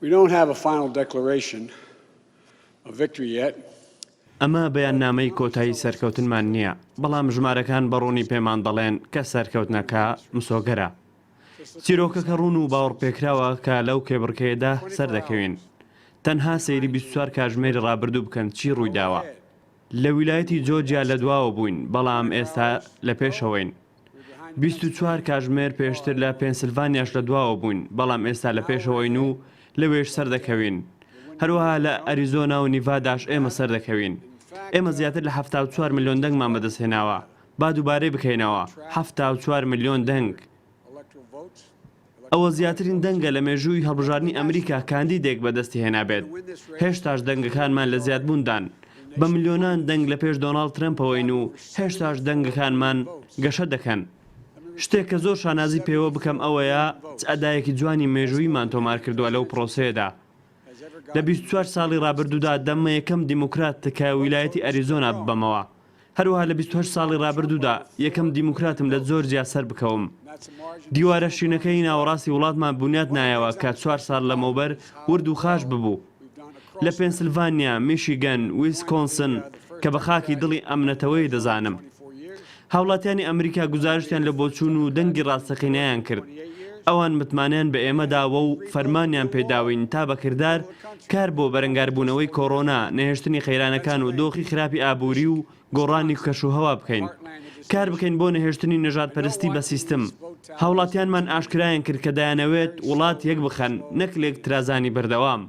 We don't have a final declaration of victory yet. ئەمە بەیاننامەی کۆتایی سەرکەوتنمان نییە، بەڵام ژمارەکان بە ڕوونی پێمان دەڵێن کە سەرکەوتنەکە مسۆگەرە. چیرۆکەکە ڕوون و باوەڕپێکراوە کە لەو کێبڕکێیەدا سەردەکەوین. تەنها سەیری 24 کاژمێری ڕابردوو بکەن چی ڕوویداوە. لە ویلایەتی جۆرجیا لە دواوە بووین، بەڵام ئێستا لە پێشەوەین. 24 کاژمێر پێشتر لە پێنسلڤانیاش لە دواوە بووین، بەڵام ئێستا لە پێشەوەین و لەوێش سەردەکەوین. هەروەها لە ئەریزۆنا و نیڤاداش ئێمە سەردەکەوین. ئێمە زیاتر لە 74 ملیۆن دەنگمان بەدەستهێناوە. با دووبارەی بکەینەوە، 74 ملیۆن دەنگ. ئەوە زیاترین دەنگە لە مێژووی هەڵبژاردنی ئەمریکا کاندیدێک بەدەستی هێنابێت. هێشتاش دەنگەکانمان لە زیادبووندان. بە ملیۆنان دەنگ لە پێش دۆناڵد ترەمپەوەین و هێشتاش دەنگەکانمان گەشە دەکەن. شتێک کە زۆر شانازی پێوە بکەم ئەوەیە چ ئەدایەکی جوانی مێژووییمان تۆمارکردووە لەو پرۆسەیەدا. لە 24 ساڵی ڕابردوودا دەبمە یەکەم دیموکرات کە ویلایەتی ئەریزۆنا ببەمەوە. هەروەها لە 28 ساڵی ڕابردوودا یەکەم دیموکراتم لە جۆرجیا سەربکەوم. دیوارە شینەکەی ناوەڕاستی وڵاتمان بونیاد نایەوە کە چوار ساڵ لەمەوبەر ورد و خاش ببوو. لە پێنسلڤانیا، میشیگەن، ویسکۆنسن کە بە خاکی دڵی ئەم نەتەوەیە دەزانم. هاوڵاتیانی ئەمریکا گوزارشتیان لە بۆچوون و دەنگی ڕاستەقینەیان کرد. ئەوان متمانەیان بە ئێمە داوە و فەرمانیان پێداوین تا بە کردار کار بۆ بەرەنگاربوونەوەی کۆرۆنا، نەهێشتنی قەیرانەکان و دۆخی خراپی ئابووری و گۆڕانی کەشوهەوا بکەین. کار بکەین بۆ نەهێشتنی نەژادپەرستی بە سیستم. هاوڵاتیانمان ئاشکرایان کرد کە دەیانەوێت وڵات یەکبخەن نەک لێکترازانی بەردەوام.